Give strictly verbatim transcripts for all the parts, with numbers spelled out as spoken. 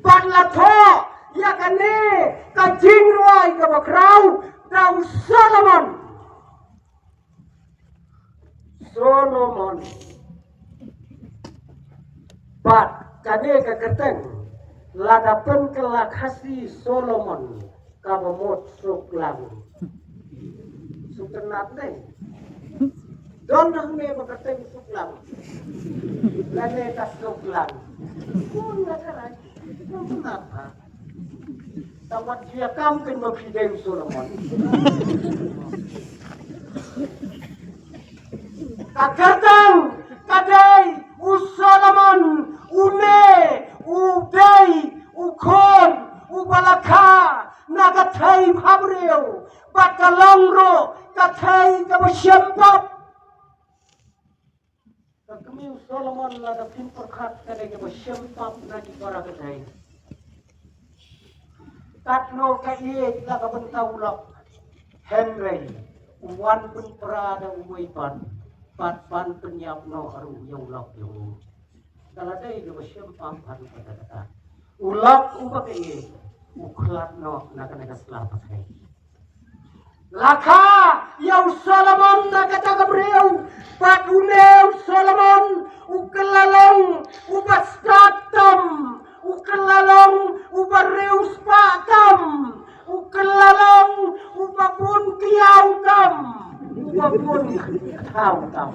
Bad la thoh ïa kane ka jingrwai kaba khraw da u Solomon. Solomon. Bad kane ka kyrteng lada pynkylla Khasi Solomon kaba mut suk lang. Suk tynat ne. Don hangne ba kyrteng suk lang. Lane ka suk lang. Pun la ka rai. Don tynat ba. Tang wat jia kam kin ba phi dei u Solomon. Ka kyrteng ka dei u Solomon, une u dei u khun uba la kha na ka thei bhabriew bad ka long ruh ka thei kaba shem pap. Ka kmie u Solomon lada phim pyrkhat ka dei kaba shem pap na ki para ka thei. Katno ka ïeit la ka bynta u lok. Hynrei u wan pynpra da uwei pat, pat ban pynïap noh ruh ïa u lok ïa u. Ka la dei kaba shem pap haduh katta katta. U lok uba ka ïeit u khlad noh na kane ka sla pyrthei. La kha ïa u Solomon na kata ka briew, bad une u Solomon u kylla long uba stad tam, u kylla long uba riewspah tam, u kylla long uba bun kyiaw tam, uba bun kyiaw tam.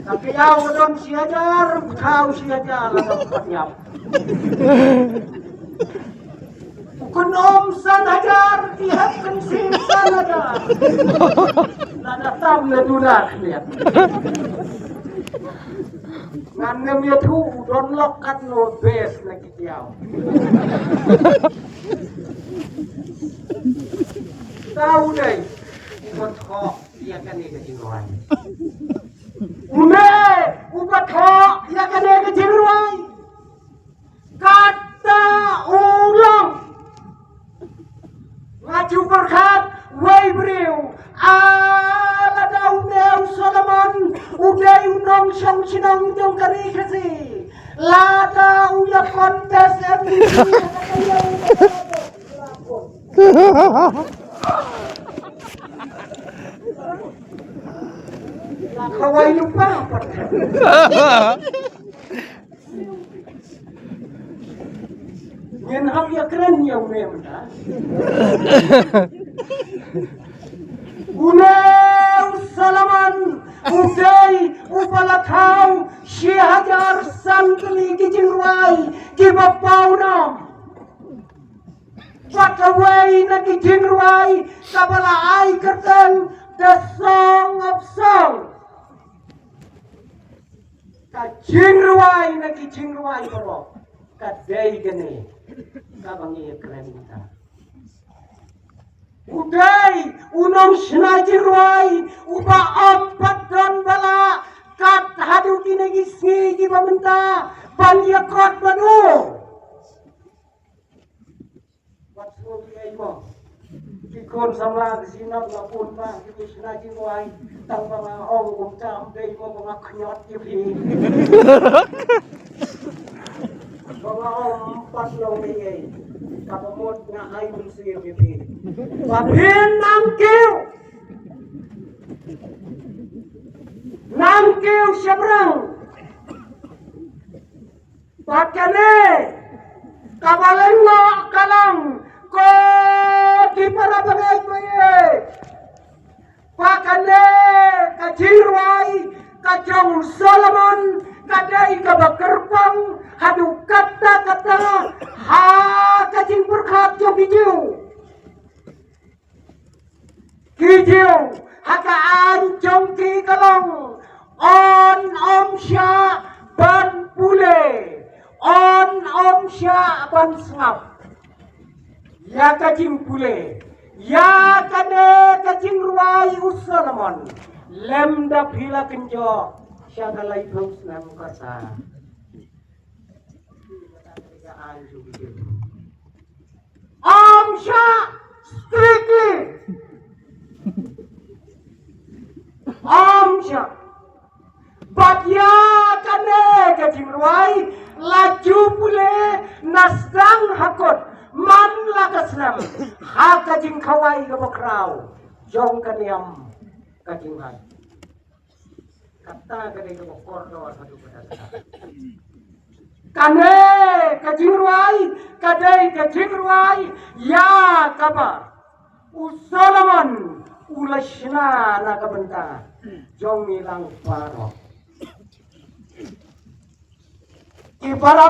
Ka kyiaw ka don shi hajar, kyiaw shi hajar la don ka kyiaw. U kynum san hajar, ki hep kynsiem san hajar. Lada tam na duna khlieh. Ngan nym ïathuh u don lok katno bes na ki kyiaw. Tau dei. U thoh ïa kane ka jingrwai. Une uba thoh ïa kane ka jingrwai. Kata u long. Nga ju pyrkhat wei briew. Ah, lada une u Solomon u dei u nongshong shnong jong ka ri Khasi. Lada u ïa contest M D C. Kawai lupa apa. Ngin hap ïa kren ïa une mynta. Une u Solomon u dei uba la thaw shi hajar san tylli ki jingrwai kiba paw noh. Bad kawei na ki jingrwai kaba la ai kyrteng The Song of Songs. Ka jingrwai na ki jingrwai baroh ka dei kane kaba ngi kren mynta. U dei u nongshna jingrwai uba ym pat don ba lah kat haduh kine ki sngi kiba mynta ban ïakot bad u. Wat sngew ei mo. Ki khun samla ki Synod la bun bha ki shna jingrwai. Tang ba nga ong kumta ym dei mo ba nga khñiot ïa phi. Ba nga ong ym pat long ei ei. Kaba mut nga ai mynsiem ïa phi. Ba phin nang kiew. Nang kiew shaphrang. Bad kane kaba lyngngoh ka long, ko ki para bangeit ba ïeit. Bad kane ka jingrwai ka jong u Solomon ka dei kaba kyrpang haduh katta katta ha ka jingpyrkhat jong ki Jiw. Ki Jiw ha ka aiñ jong ki ka long, yn ym shah ban pule, yn ym shah ban sngap ïa ka jingpule ïa kane ka jingrwai u Solomon. Lymda phi la kynjoh sha ka laiphew snem ka rta. Ym shah, strictly. Ym shah. Bad ïa kane ka jingrwai A ka jingkhawai kaba khraw jong ka niam ka jingrwai. Kata ka dei kaba kordor haduh katta. Kane ka jingrwai ka dei ka jingrwai ïa kaba u Solomon u la shna na ka bynta jong ngi lang baroh. Ki para